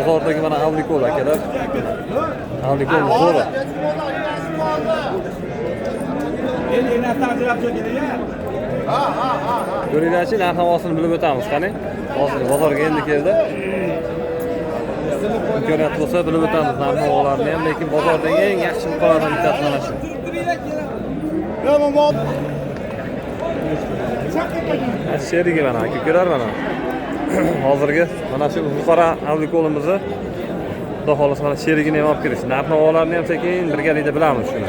Bozordagi mana Avlikol akalar. Avlikol zo'ri. Ko'ringlarchi, narx navosini bilib o'tamiz, qani. Hozir bozorga endi keldi. Imkoniyat bo'lsa bilib o'tamiz narx navolarni ham, lekin bozordagi eng yaxshi buqalardan bittasi mana shu. Sherigi mana aka ukalar mana. Hozirgi mana shu buqara Avlikolimizni Xudo xohlasa mana sherigini ham olib kelish. Narx navolarni ham sekin birgalikda bilamiz shuni.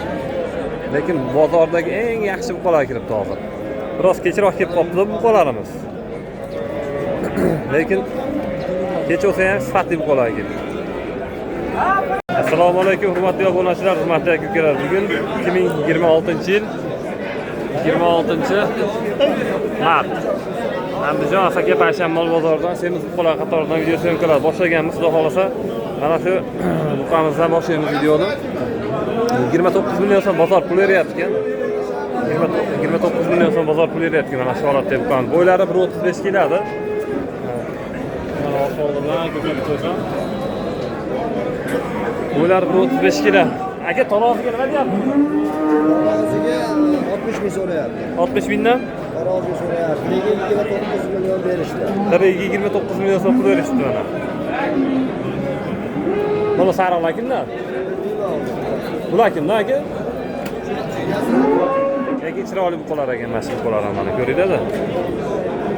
Lekin bozordagi eng yaxshi buqalar kiribdi hozir. Biroz kechroq kelib qolibdi buqalarimiz. Lekin kech bo'lsa ham sifatli buqalar keldi. Assalomu alaykum hurmatli obunachilar, hurmatli aka ukalar. Bugun 2026-yil 26 mart. Andijon Asaka payshanba mol bozoridan semiz buqalar qatoridan video syomkalar boshlaganmiz. Xudo xohlasa mana shu buqamizdan boshlaymiz videoni. 29 million so'm bozor puli beryapti ekan. 29 million so'm bozor puli beryapti mana shu holatda buqani. Bo'ylari 1.35 keladi. Mana oldimdan ko'rsatib qo'ysam. Bo'ylari 1.35 kilo. Aka, taroziga nima deyapti? Taroziga 60 ming so'rayapti. 60 mingdan? Taroziga so'rayapti. Lekin 29 million berishdi. Tirigiga 29 million so'm pul berishdi mana. Buni sariqlar kimdan? Bular kimdan aka? Lekin chiroyli buqalar ekan mana shu buqalar ham mana ko'ringlar-da.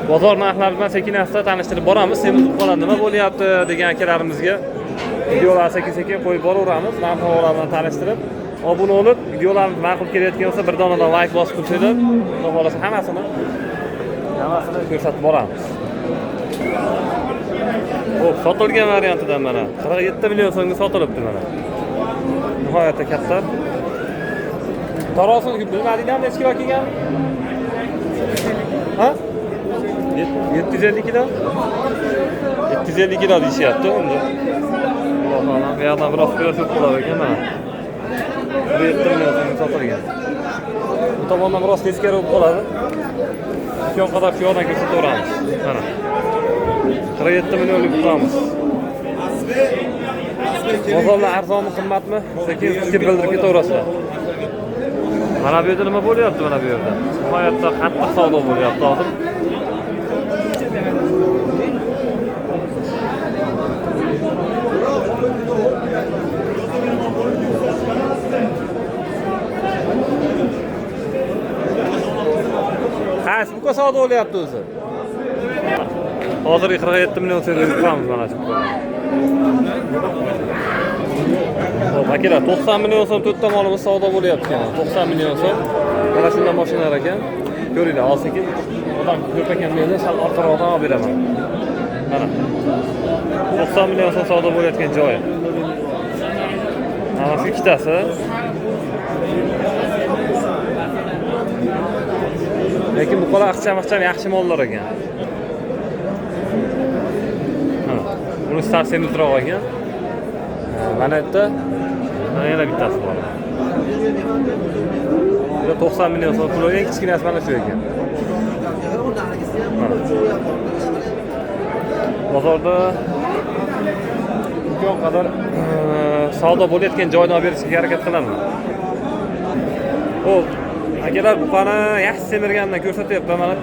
Bozor narxlari bilan sekin asta tanishtirib boramiz. Semiz buqalar nima bo'lyapti degan akalarimizga videolar sekin-sekin qo'yib boraveramiz. Narx navolar bilan tanishtirib, obuna bo'lib, videolarimiz ma'qul kelayotgan bo'lsa bir donadan like bosib qo'ysanglar, Xudo xohlasa hammasini ko'rsatib boramiz. Xo'p, sotilgan variantidan mana 47 million so'mga sotilibdi mana. Nihoyatda katta. Tarozini bilmadinglarmi necha kilo kelgan? Ha? 750 kilo? 750 kilo deyishyapti endi. Alloh alam, bu yoqdan biroz quyosh yo'q bo'lar ekan mana. 47 million so'mga sotilgan. Bu tomondan biroz teskari bo'lib qoladi. Imkon qadar shu yoqdan ko'rsataveramiz. Mana. 47 millionlik buqamiz. Bozorlar arzonmi, qimmatmi? Sekin fikr bildirib ketaverasizlar. Mana bu yerda nima bo'lyapti mana bu yerda? Nihoyatda qattiq savdo bo'lyapti hozir. Qaysi buqa savdo bo'lyapti o'zi? Hozir 47 million so'mga buqamiz mana shu buqani. Xo'p, akalar, 90 million so'm to'rtta molimiz savdo bo'lyapti ekan. 90 million so'm. Mana shundan boshlanar ekan. Ko'ringlar, hozir sekin odam ko'p ekan bu yerda, sal orqaroqdan olib beraman. Mana. 90 million so'm savdo bo'layotgan joyi. Mana shu ikkitasi. Lekin buqalar ixcham-ixcham yaxshi mollar ekan. Mana, buni sal semizroq ekan. Mana yerda mana yana bittasi bor. Bu 90 million so'm pul, eng kichkinasi mana shu ekan. Mana. Bozorda imkon qadar savdo bo'layotgan joyni olib berishga harakat qilaman. Xo'p, akalar, buqani yaxshi semirganidan ko'rsatyapman mana.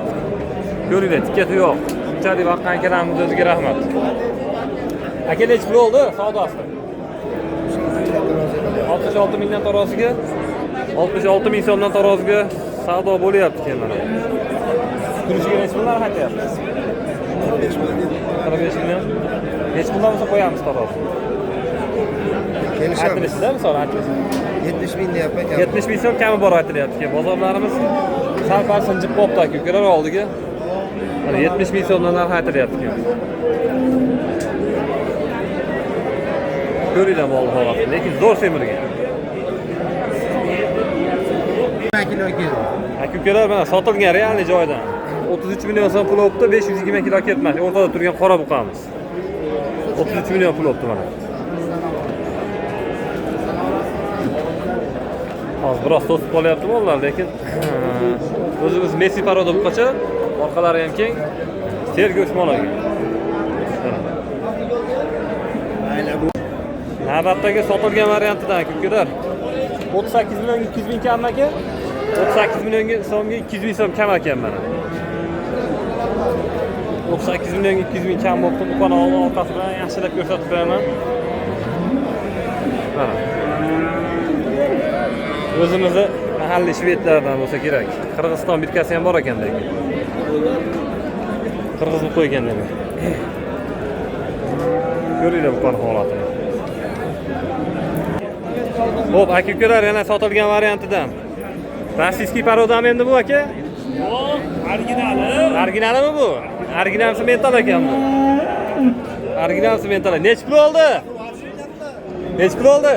Ko'ringlar, tikka tuyoq. Shunchalik boqqan akalarimiz o'ziga rahmat. Aka, necha pul oldi savdosi? 66 mingdan taroziga 66 ming so'mdan taroziga savdo bo'lyapti ekan mana. Turishiga necha puldan aytyapsiz? 45 million. Necha puldan bo'lsa qo'yamiz taroziga? Kelishamiz. Aytilishida misol aytilishi. 70 ming deyapman. 70 ming so'm kami bor aytilyapti ekan. Bozorlarimiz sal pal sinjib qolibdi aka ukalar oldiga. Mana 70 ming so'mdan narx aytilyapti ekan. Ko'ringlar mol holatini, lekin zo'r semirgan. Kilo keldi. Aka ukalar, mana sotilgan realniy joydan 33 million so'm pul olibdi, 520 kilo ketmas. O'rtada turgan qora buqamiz. 33 million pul olibdi mana. Hozir biroz to'sib qolyapti mollar, lekin o'zimiz Messi paroda buqacha, orqalari ham keng, sergo'sht mol ekan. Navbatdagi sotilgan variantidan aka-ukalar. 38 million 200 ming kam aka. 38 million so'mga 200 ming so'm kam ekan mana. 38 million 200 ming kam bo'libdi. Bu kanalni orqasi bilan yaxshilab ko'rsatib qo'yaman. Mana. O'zimizni mahalliy shvedlardan bo'lsa kerak. Qirg'iziston bitkasi ham bor ekan lekin. Qirg'izni qo'ygan demak. Ko'ringlar bu qon holatini. Xo'p, aka-ukalar, yana sotilgan variantidan. Rossiyskiy порода mi endi bu aka? Yo'q, originali. Originalimi bu? Original semental ekan bu. Original semental. Nechi pul oldi? Nechi pul oldi?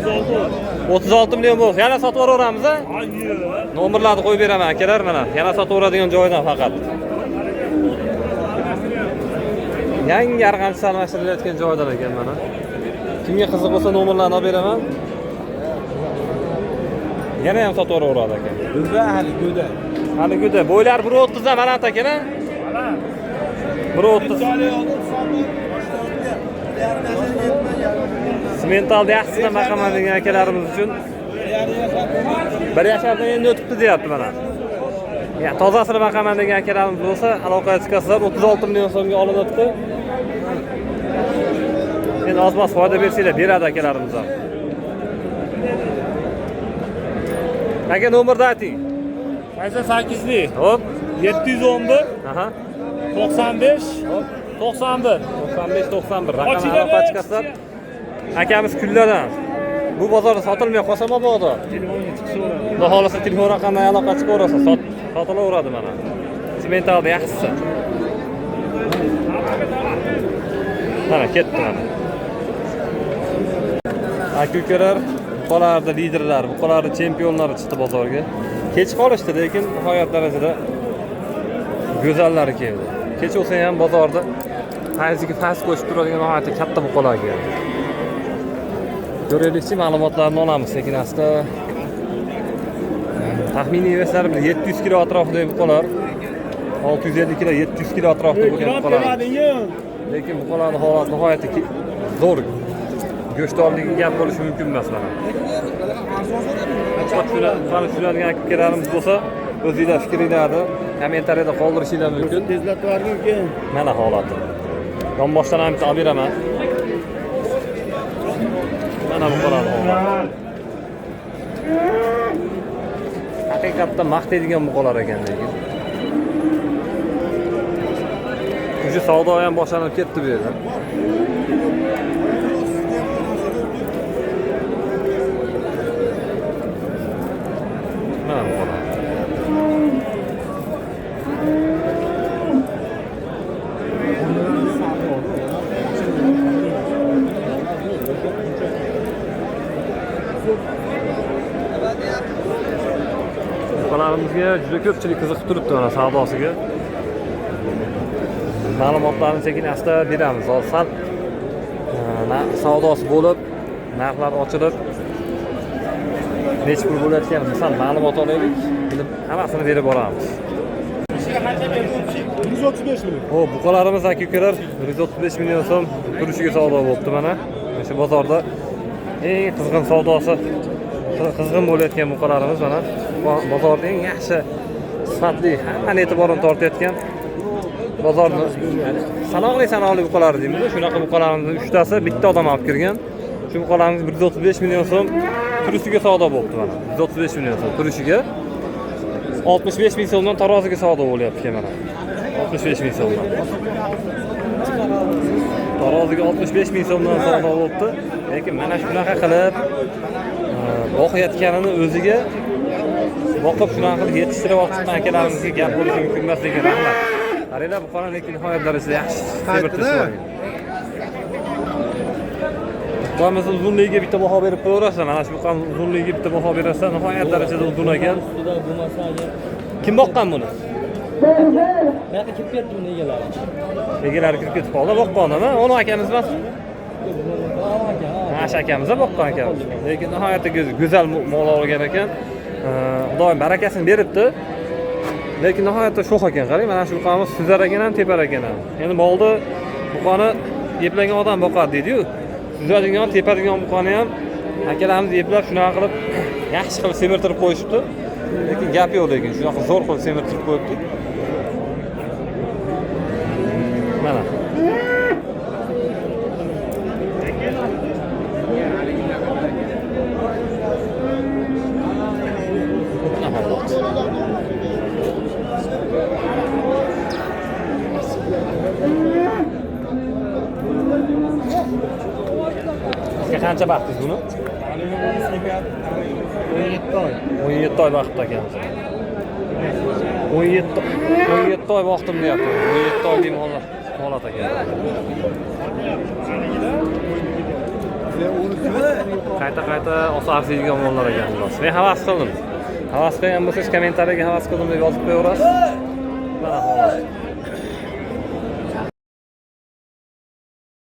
36. 36 million bo'ldi. Yana sotib yuboramiz a? Hayır. Nomerlarni qo'yib beraman akalar mana. Yana sotib yuboradigan joydan faqat. Yangi arg'amchi almashtirilayotgan joydan ekan mana. Kimga qiziq bo'lsa nomerlarni olib beraman. Yana ham sotib yuboraveradi aka. Go'da hali go'da. Hali go'da. Bo'ylar 1.30 dan baland ekan a? 1.30. Sementalni yaxshisidan baqaman degan akalarimiz uchun bir yashardan endi o'tibdi deyapti mana. Ya tozasini baqaman degan akalarimiz bo'lsa, aloqaga chiqasizlar. 36 million so'mga olinibdi. Endi oz-moz foyda bersanglar beradi akalarimiz ham. Aka nomerni ayting. 88'li. Hop. 711 Aha. 95 91. 95 91 raqam Ochiladi. aloqa chiqasizlar. Akamiz kunlardan. Bu bozorda sotilmay qolsa mabodo. Telefonga chiqsa bo'ladi. Xudo xohlasa telefon raqamidan aloqa chiqaverasiz, sotilaveradi mana. Sementalni yaxshisi. Mana ketdi mana. Aka ukalar, buqalarda liderlar, buqalarda chempionlari chiqdi bozorga. Kech qolishdi, lekin nihoyat darajada go'zallari keldi. Kech bo'lsa ham bozorda fayziga fayz qo'shib turadigan nihoyatda katta buqalar keldi. Ko'raylikchi, ma'lumotlarni olamiz sekin asta. Taxminiy veslari 700 kilo atrofidagi buqalar. 650 kilo, 700 kilo atrofida bo'lgan buqalar. Lekin buqalarning holati nihoyatda zo'r. Go'shtdorligi gap bo'lishi mumkin emas mana. Buqani tushunadigan aka-ukalarimiz bo'lsa, o'zinglar fikringlarni kommentariyada qoldirishinglar mumkin. Tezlatib yuborgin uka. Mana holati. Yonboshdan ham bitta olib beraman. Mana buqalarning holati. Haqiqatda maqtaydigan buqalar ekan lekin. O'sha savdo ham boshlanib ketdi bu yerda. Mana buqalar. Buqalarimizga juda ko'pchilik qiziqib turibdi mana savdosiga. Ma'lumotlarni sekin asta beramiz. Hozir sal savdosi bo'lib, narxlar ochilib, necha pul bo'layotganini sal ma'lumot olaylik, bilib hammasini berib boramiz. 135 million. Xo'p, buqalarimiz aka ukalar 135 million so'm turishiga savdo bo'libdi mana. O'sha bozorda eng qizg'in savdosi, qizg'in bo'layotgan buqalarimiz mana. Bozorda eng yaxshi sifatli, hammani e'tiborini tortayotgan bozorni sanoqli buqalar deymiz. Shunaqa buqalarimizning uchtasi bitta odam olib kirgan. Shu buqalarimiz 135 million so'm turishiga savdo bo'libdi mana. 135 million so'm turishiga. 65 ming so'mdan taroziga savdo bo'lyapti mana. 65 ming so'mdan. Taroziga 65 ming so'mdan savdo bo'libdi. Lekin mana shunaqa qilib boqayotganini o'ziga boqib shunaqa qilib yetishtirib olib chiqqan akalarimizga gap bo'lishi mumkin emas, lekin rahmat. Qaranglar, buqani lekin nihoyat darajada yaxshi semirtirish bor. Buqamiz uzunligiga bitta baho berib qo'yaverasizlar. Mana shu buqamiz uzunligiga bitta baho berasizlar. Nihoyat darajada uzun ekan. Kim boqqan buni? Bu yoqqa kirib ketdi buni egalari. Egalari kirib ketib qoldi. Boqqanimi? Uni akamiz emasmi? Mana shu akamiz boqqan akamiz. Lekin nihoyatda go'zal mol olgan ekan. Xudoyim barakasini beribdi. Lekin nihoyatda sho'x ekan. Qarang, mana shu buqamiz suzar ekan ham, tepar ekan ham. Endi molni buqani eplagan odam boqadi deydi-yu. Suzadigan, tepadigan buqani ham akalarimiz eplab shunaqa qilib yaxshi qilib semirtirib qo'yishibdi. Lekin gap yo'q, lekin shunaqa zo'r qilib semirtirib qo'yibdi. Mana. Mana holat. Aka, qancha baqdingiz buni? 17 oy. 17 oy vaqtda ekanmiz. 17 oy vaqtim deyapti. 17 oylik holat ekan. Qayta-qayta olsa arziydigan mollar ekan xullas. Men havas qildim. Havas qilgan bo'lsangiz kommentariyaga havas qildim deb yozib qo'yaverasiz. Mana holat.